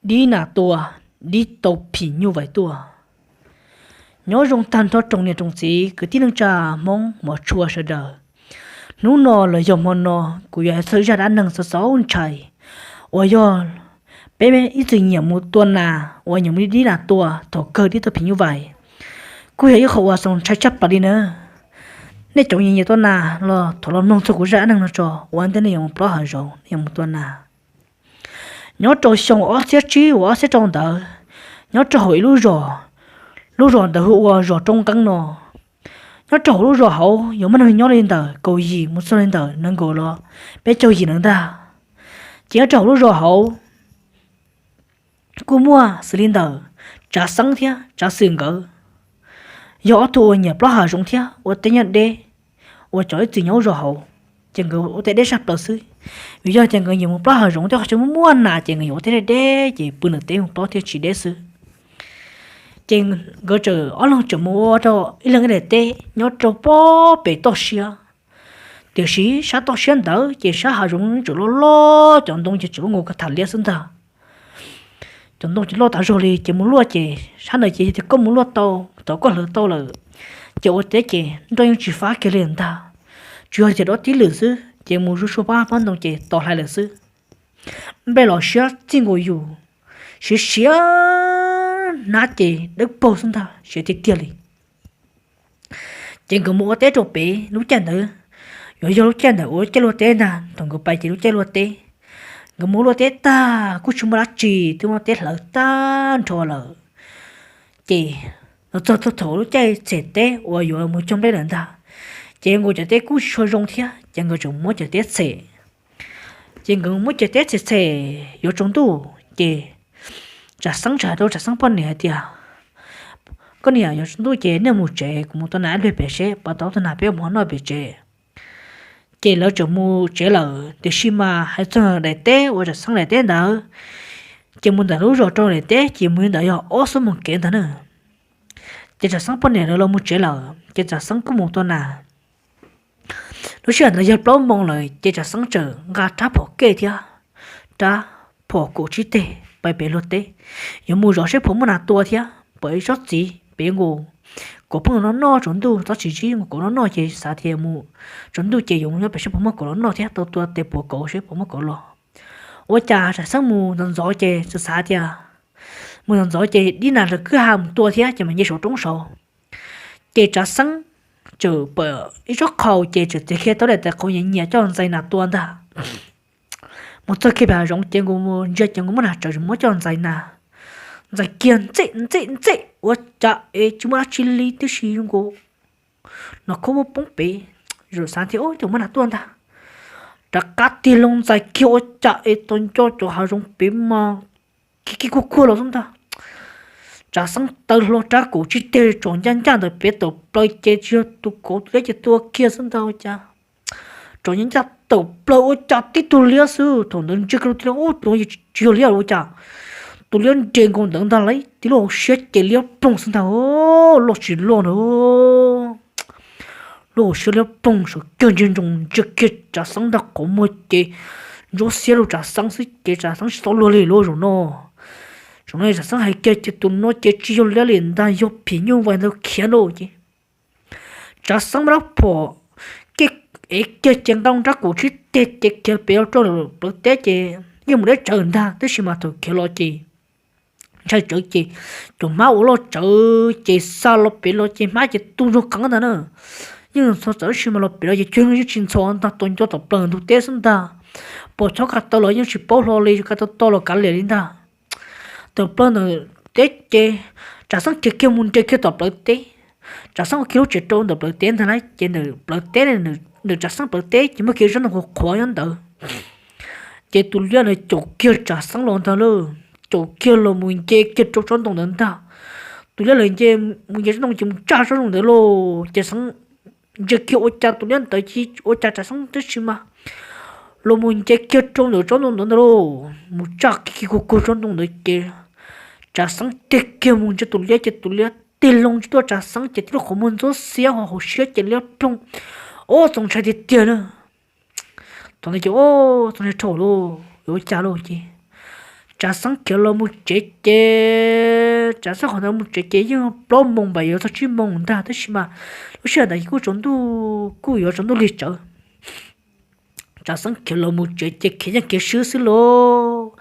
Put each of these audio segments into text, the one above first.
Dib nas tua, dib tau phim nyuj vais tuaj. Nyob zoo tag nrho tsoom niam tsoom txiv kwv tij neej tsa Hmoob mos tshua sawv daws. Hnub no los yog hmo no, kuv yuav hais txog zaj dab neeg txaus ntshai uas yog peb ib txwm nyiam mus tua nas, uas nyiam mus dib nas tua thaum kawg dib tau phim nyuj vais. Kuj yog ib qho uas txaus ntshai tshaj plaws li na. Nej cov nyiam tua nas los thov los mloog txog kuv zaj dab neeg no tso, ua ntej nej yuav mus plob hav zoov, nej yuav mus tua nas. Nyob rau xyoo ob txhiab tsib uas ob txhiab rau ntawd, nyob rau hauv ib lub zos, lub zos ntawd hu ua zos Roob Nqeeb no. Nyob rau hauv lub zos hauv yuav muaj neeg nyob li ntawm kaum yim mus txog li ntawm nees nkaum los peb caug yim ntawd ntag. Ces nyob rau hauv lub zos hauv kuj muaj xws li ntawm Tsav Xeeb thiab Tsav Xwm nkawd, yog ob tug uas nyiam plob hav zoov thiab ua teb nyob deb, uas cov ib txwm nyob lub zos hauv, ces nkawd ua teb deb saj plaws xwb. Vim yog tias nkawd nyiam mus plob hav zoov thiab qhov chaw muaj muaj nas ces nkawd yuav ua teb deb deb ces pw ntawm teb mus plob thiaj tsis deb xwb. Ces nkawd txawm ob leeg txawm mus ua rau ib leeg ib daim teb nyob rau pob pem toj siab. Tiam sis sab toj siab ntawd ces sab hav zoov tseem loj loj, cov ntoo ces tseem loj nkaus ka tham liab xwb ntag. Cov ntoo ces loj tas zog li ces mus luaj ces sab ntawd ces yog tias koj mus luaj tau, thaum koj hlawv tau lawm, ces ua teb ces nroj yeej tsis fab kiag li ntag. Tsuas yog tias dob tib lwm xwb ces mus zuj zus pab pab ntoo ces tos hlais lawm xwb. Nplej los siab txij nkaus yus, siav siav, hnab ces dawb paug xwb ntag, siav tiag tiag li. Ces nkawd mus ua teb rau pem lub caij ntawd, yuav yog lub caij ntawd ua caij luaj teb ntag, thaum nkawd pais ces lub caij luaj teb. Nkawd mus luaj teb tag kuj tsis muaj dab tsi, twb muab teb hlawv tag nrho lawm. Ces los txog thaum lub caij txhem teb uas yuav mus cog nplej lawm ntag, ces nkawd cov teb kuj tsis tshua zoo thiab ces nkawd tseem muab cov teb txhem. Ces nkawd muab cov teb txhem txhem yuav tsaus ntuj ces Tsav Xeeb txawm hais rau Tsav Xeeb poj niam hais tias, koj niam, yuav tsaus ntuj ces nej mus tsev, kuv mus tua nas ib pliag pem seb puas tau tus nas peb mus noj pem tsev. Ces lawv txawm mus tsev lawm, tiam sis mas hais txog daim teb uas Tsav Xeeb daim teb ntawd, ces mus ntawm lub zos rau daim teb ces mus li ntawd yog ob xuab moos kev ntag na. Ces Tsav Xeeb poj niam lawv los mus tsev lawm ces Tsav Xeeb kuj mus tua nas. Lub sij hawm ntawd yog plaub moos lawm ces Tsav Xeeb txawm nqa rab phom kej thiab rab phom kaum tsib teg pais pem luag teb, yuav mus zov seb puas muaj nas tua thiab pom ib tsob txiv pem nkaus, kuv pheej noj noj tsaus ntuj txhob tsis ntsib, kuv noj noj ces xav tias mus tsaus ntuj ces yuav mus nyob pem seb puas muaj kaus los noj thiab tau tua tes puas kaus seb puas muaj kaus los. Ua cas Tsav Xeeb mus ntxov ntxov ces txawm xav tias mus ntxov ntxov ces dib nas lawv kwj ha mus tua thiab ces mam nce saum roob saud. Ces Tsav Xeeb txawm pom ib tsob qhaus ces txawm txiav kiag tau daim tawv qhaus nyias nyias coj ntxais nas tua ntag. Mus txog kiag pem hav zoov ces nkawd ntsia ces nkawd muab nas tsawv muab coj ntxais nas, ntxais kiag ntxim ntxim ntxim ua cas es tsis muaj dab tsi li tib si, zoo nkaus nas khaub muab poob pem. Zaum xav tias ub, cas muaj nas tuaj ntag, rov qab tig loo ntxais kiag ua cas es tos nco cov hav zoov pem mas kiv kiv kuag kuag los xwb ntag. Tsav Xeeb taw hlo rab kaum tsib teg tsom ncaj ncaj ntawm pem tawm plaws ces tsis yog tus kauv, tus liab ces tua kiag xwb ntag ua cas. Tsom ncaj ncaj tawm plaws ua cas tib tug liab xwb, thaum ntawd ntsia kiag rau tib lub ub tus no yeej tsis yog liab ua cas, tus liab nres nkaus ntawd ntag lauj, tib lub hauv siab ces liab ploog xwb ntag, loj tsis loj ntag. Lub hauv siab liab ploog saum kiag ntsia ntsoov ntsia kiag Tsav Xeeb ntag qhov muag ces ntsuab xiab rau Tsav Xeeb xwb ces Tsav Xeeb tsis tau luag li lawm zaum no. Zaum no Tsav Xeeb hais kiag tias tus no ces tsis yog liab li ntag, yog phim nyuj vais ntawd khiav lauj ces Tsav Xeeb muab rab phom kej ev kiag ces nqa rab kaum tsib teg ces khiav pem rau plawv teb ces yeej mus deb tsawv ntag, tab sis mas thaum khiav los ces ntshai tsawv ces cov hmab ua loj tsawv ces xa los pem los ces hmab ces tu zog qeev ntag na. Yeej ntxhov txawv tab sis mas los pem los ces cuag yeej tsis ntxhov ntag, tos nco tom plaws ntug teb xwb ntag. Pom chob kav taw los yeej tsis paub hlo li, kav taw to los kav liam li ntag. Tawm plaws ntawm teb ces Tsav Xeeb khiav kiag mus nres kiag tom plawv teb. Tsav Xeeb ua kiag lub tsev rau ntawm plawv teb ntag lauj, ces ntawm plawv teb, ntawm Tsav Xeeb plawv teb ces muaj kiag tsob ntoo qhuav qhuav nyob ntawd. Ces tus liab ntawd caum kiag Tsav Xeeb los ntag lauj, caum kiag los mus nce kiag rau tsob ntoo ntawd ntag. Tus liab lawv nce mus nce tsob ntoo ces mus tsaj tsob ntoo ntawd lauj, ces Xeeb ntsia kiag ua cas tus liab ntawd cia ua cas Tsav Xeeb tab sis mas los mus nce kiag rau ntawm tsob ntoo ntawd ntag lauj, mus tsaj kiag kiag kuag kuag tsob ntoo ntawd ces Tsav Xeeb tig kiag mus ntsia tus liab ces tus liab tig loo ntsia tuaj Tsav Xeeb ces tib lub qhov muag ntsuab xiab ho hauv siab ces liab ploog. Ub, txaus ntshai tiag tiag na. Thaum ntawd ces ub, txaus ntshai dhau lauj, yuav ua cas lauj ces Tsav Xeeb khiav los mus tsev ces, Tsav Xeeb qhov ntawd mus tsev ces yeej plaub moos npaum yuav txog tsib moos ntag, tab sis mas lub sij hawm ntawd kuj tsaus ntuj, kuj yuav tsaus ntuj lig tsawv. Tsav Xeeb khiav los mus tsev ces khiav yeej khiav swb xwb lauj,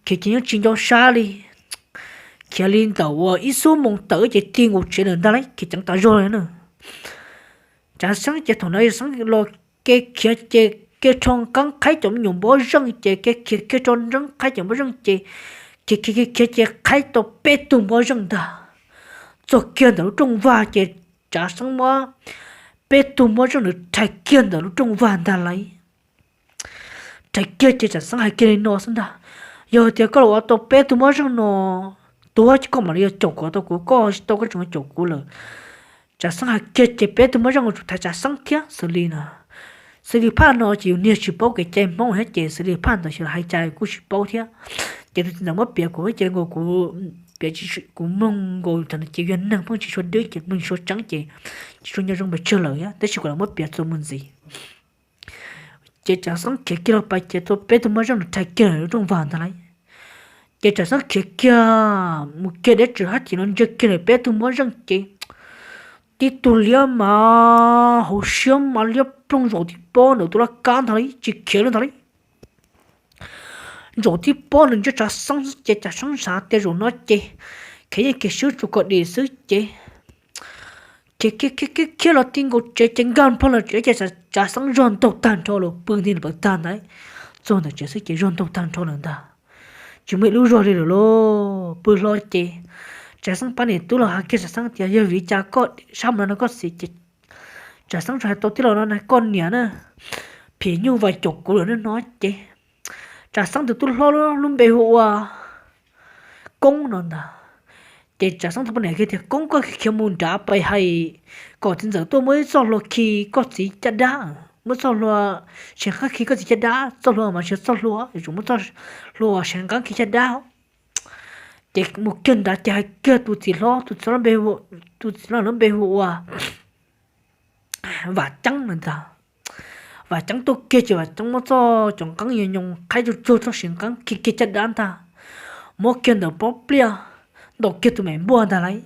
khiav ces yeej tsis nco sab li. Khiav li ntawm uas ib xuab moos tawm ces ti nkaus tsev lawm ntag lauj, khiav ceev tas zog li na. Tsav Xeeb ces thaum ntawd Tsav Xeeb los ke khiav ces ke rho nqeeb qhaib cov me nyuam npob zeej ces ke khiav ke rho nqeeb qhaib cov npob zeej ces khiav khiav khiav khiav ces qhaib tau peb tug npob zeej ntag. Txog kiag ntawm lub rooj vag ces Tsav Xeeb muab peb tug npob zeej ntawd rhais kiag ntawm lub rooj vag ntag lauj. Rhais kiag ces Tsav Xeeb hais kiag li no xwb ntag: Yog tias koj los ua tau peb tug npob zeej no tuag ces koj mam li yuav caum kuv tau kuv, koj tsis tau koj tseem caum kuv lawm. Tsav Xeeb hais kiag ces peb tug npob zeej uas tsum thaiv Tsav Xeeb thiab xws li no, xws li phaj no ces yus niag tsis paub kev cai Hmoob thiab ces xws li phaj ntawd xyov hais cas kuj tsis paub thiab. Ces tus txiv ntxawm muab piav kuv ces nkaus kuv piav, kuv mloog nkaus thaum ntawd ces yog neeg pheej tsis tshua dwb ces mloog tsis tshua tseeb ces tsis tshua nco zoo pes tsawg lawm thiab, tab sis kuv lam muab piav txuas mus ntxiv. Ces Tsav Xeeb khiav kiag los pais ces tau peb tug npob zeej rhais kiag lub rooj vag ntag lauj. Ces Tsav Xeeb khiav kiag mus kiag deb tsawv hab tim no ntsia kiag lawm peb tug npob zeej ces tib tug liab mas hauv siab mas liab ploog zaum tib pob ntawm tus laj kab ntag lauj, tsis khiav li ntag lauj. Zaum tib pob ntawd ntsia Tsav Xeeb ces Tsav Xeeb xav tias zaum no ces khiav yeej khiav swb tsuas kom dim xwb ces khiav khiav khiav khiav los ti nkaus tsev ces nkag nplho los tsev ces Tsav Xeeb zog ntaug tag nrho lawm, pw nti plawv tag ntawd, txog ntawm tsev xwb ces zog ntaug tag nrho lawm ntag. Tsis muaj ib lub zog li lawm lauj, pw hlo ces Tsav Xeeb pab niam tub los hais kiag Tsav Xeeb tias yog vim li cas koj sab mus no no koj txiv ces Tsav Xeeb tsuas hais tau tij laug no na, koj niam na, phim nyuj vais caum kuv lawm no ces Tsav Xeeb tus tub hlob lub npe hu ua Koob no ntag. Ces Tsav Xeeb tus poj niam kiag tias Koob, koj khiav mus nrad pais hais kom txiv ntxawm tuaj muab ib txoj hlua khi koj txiv caj dab, muab txoj hlua seev nqeeb khi koj txiv caj dab, txoj hlua mas tsis yog txoj hlua, yuav tsum muab txoj hlua seev nqeeb khi caj dab. Ces mus kiag nrad ces hais kiag tus txiv hlob, tus txiv hlob npe, tus txiv hlob lub npe hu ua Vam Ceeb no ntag. Vam Ceeb tuaj kiag ces Vam Ceeb muab txoj cov nqeeb yoos nyoos qhaib tsuag tsuag txoj seev nqeeb khi kiag caj dab ntag, muab kiag ntawm pob pliaj ntaus kiag tus me npuaj ntag lauj.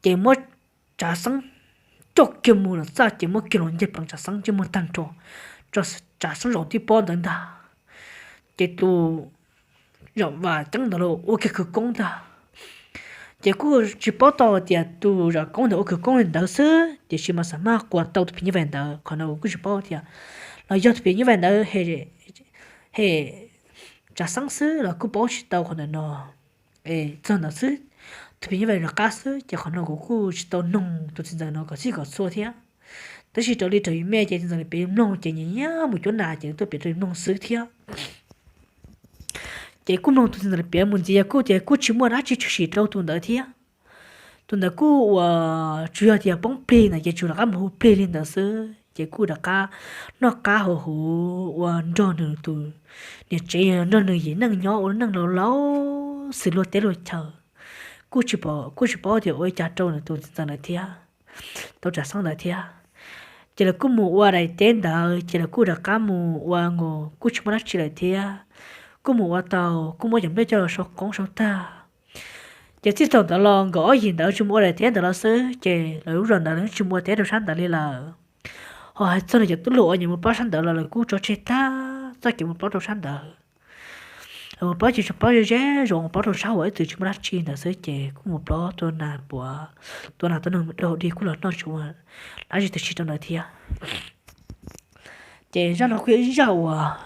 Ces muab Tsav Xeeb coj kiag mus lawm txaj ces muab kiag los ncej pleev Tsav Xeeb ntsej muag tag nrho, Tsav Xeeb zaum tib pob ntawd ntag. Ces tus Vam Ceeb ntawd los ua kiag khawv koob ntag. Ces kuj tsis paub tau tias tus Vam Koob ntawd ua khawv koob li ntawd xwb, tiam sis mas xam maj quas tau tus phim nyuj vais ntawd, qhov no kuv kuj tsis paub tias los yog tus phim nyuj vais ntawd hem Tsav Xeeb xwb los kuj paub tsis tau qhov ntawm no. Txog ntawd xwb, tus phim nyuj vais rov qab xwb ces qhov no kuv kuj tsis tau noog tus txiv ntxawm no kom txhij kom txhua thiab. Tab sis raws li raws yus me ces txiv ntxawm li piav mloog ces nyiam nyiam mus cuab nas ces tuaj piav rau yus mloog xwb thiab. Ces kuj mloog tus txiv ntxawm li piav mus ntxiv yog kuj tias kuj tsis muaj dab tsi tshwm sim rau tus ntawd thiab. Tus ntawd kuj uas tsuas yog tias poob plig ntawd ces tsuas rov qab mus hu plig li ntawd xwb ces kuj rov qab noj qab haus huv ua nrog nws tus niam tsev, nrog nws yim neej nyob ua neej laus laus xws luag teb luag chaw. Kuj tsis paub tias ua li cas rau nws tus txiv ntxawm ntawd thiab, tau Tsav Xeeb ntawd thiab. Ces lawv kuj mus ua daim teb ntawd ces lawv kuj rov qab mus ua nkaus kuj tsis muaj dab tsi lawm thiab. Kuj mus ua tau, kuj muab cov nplej coj los sau qoob sau tag. Ces txij thaum ntawd los nkawd ob yim ntawd tsis mus ua daim teb ntawd los xwb ces lawv lub zos ntawd lawv tsis mus ua teb rau sab ntawd li lawm. Ho hais txog nws cov tub hluas uas nyiam mus plaub sab ntawd los lawv kuj tso tseg tag txoj kev mus plaub rau sab ntawd. Lawv mus plaub ces tsuas plaub ze ze zos mus plaub rau sab uas ib txwm tsis muaj dab tsi ntawd xwb ces kuj mus plaub tua nas puav, tua nas tua noog dau dig kuj los noj tsis ua dab tsi twg tsis rau ntawd thiab. Ces zaj no kuj yog ib zaj uas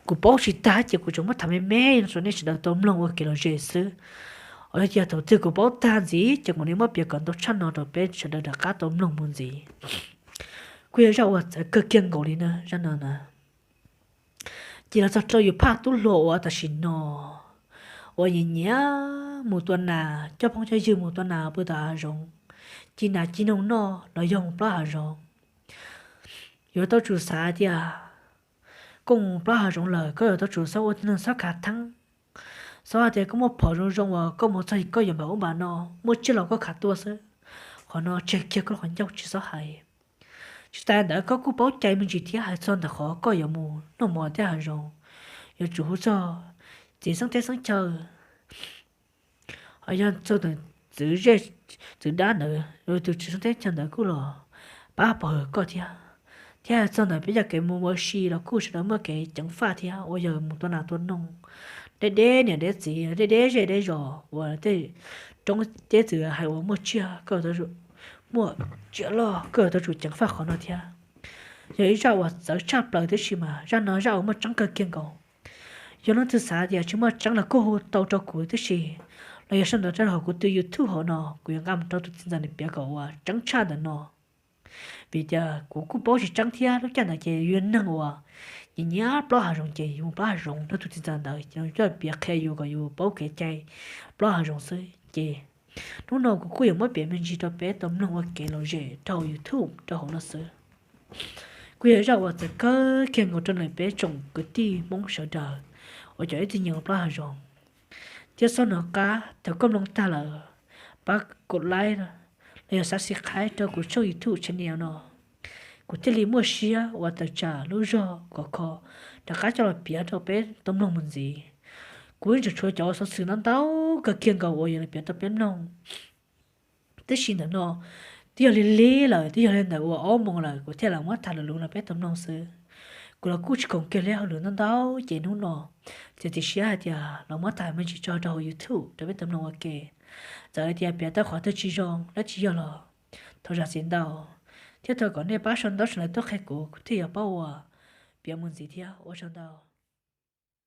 kuv paub tsis tag ces kuv tsuas muab tham me me rau nej sawv daws tau mloog ua kev lom zem xwb. Yog tias thaum twg kuv paub tag ntxiv ces kuv mam li muab piav kom ntau tshaj no rau peb sawv daws rov qab tau mloog mus ntxiv. Kuj yog zaj uas txawv kawg kiag nkaus li na zaj no na. Ces los txog rau yus phaj tub hluas uas tam sim no uas nyiam nyiam mus tua nas, coj phooj coj ywg mus tua nas pw tom hav zoov, ci nas ci noog noj los yog mus plaub hav zoov. Yuav tau tsum xav tias koj mus plaub hav zoov lawm koj yuav tau tsum xav ua tib neeg xob khav theeb, xav hais tias koj muaj phom zoo zoo uas koj mus txog koj yuav npam ub npam no, muaj tsiaj los koj khav tuaj xwb. Qhov no tseg kiag koj qhov ncauj tsis txhob hais. Tsis tas ntawd koj kuj paub cai me ntsis thiab hais txog ntawm qhov koj yuav mus noj mov tej hav zoov, yuav tsum hu txog txiv xeeb teb xeeb chaw, ho yog txog ntawm txwv zej txwv dab ntawd, tus txiv xeeb teb chaw ntawd kuj los pab pov hwm koj thiab. Thiab txog ntawm peb cov kev mus ua si los kuj sawv daws muaj kev ceev faj thiab, uas yog mus tua nas tua noog, deb deb niam deb txiv, deb deb zej deb zos, uas tej roob teb txwv hais uas muaj tsiaj, koj muaj tsiaj loj, koj yuav tau tsum ceev faj qhov no thiab. Yog ib zaj uas txawv tshaj plaws tib si mas zaj no zaj uas muaj tseeb kawg kiag nkaus. Yog leej twg xav tias tsis muaj tseeb los kuj hu tau rau kuv tib si, los yog sau ntawv rau hauv kuv tus YouTube hauv no, kuv yuav nqa mus rau tus txiv ntxawm nws piav kom uas tseeb tshaj ntawm no. Vim tias kuv kuj paub tsis tseeb thiab, lub caij ntawd ces yus yog neeg uas nyiam nyiam plob hav zoov ces yus mus plob hav zoov, nrog tus txiv ntxawm ntawd ces nws coj piav qhia yus kom yus paub kev cai plob hav zoov xwb. Ces hnub no kuv kuj yuav muab piav me ntsis rau peb tau mloog ua kev lom zem rau hauv YouTube rau hauv no xwb. Kuj yog zaj uas txawv kawg kiag nkaus rau peb tsoom kwv tij Hmoob sawv daws uas cov ib txwm nyob plob hav zoov. Thiab txhob hnov qab, thaum koj mloog tag lawm, pab kuv like los yog subscribe rau kuv tshooj YouTube channel no, kuv thiaj li muaj siab uas tawm tsam lub zog kom kho rov qab coj los piav rau peb tau mloog mus ntxiv. Kuv yeej tseem tshuav cov xov xwm ntau ntau kawg kiag nkaus uas yuav los piav rau peb mloog. Tab sis ntawm no twb yog lig lig lawm, twb yog li ntawm uas ob moos lawm kuv thiaj los muab tham lus lus rau peb tau mloog xwb. Kuv los kuj tsis khoom kiag li hauj lwm ntau ntau, ces hnub no txiav txim siab hais tias los muab tham me ntsis tso rau hauv YouTube rau peb tau mloog ua ke. Txawm hais tias piav tau qhov twg tsis zoo dab tsi yog los thov zam txim ntau, thiab thov kom nej pab sau ntawv sawv daws tuaj qhia kuv, kuv thiaj yuav paub ua piav mus ntxiv thiab. Ua tsaug ntau.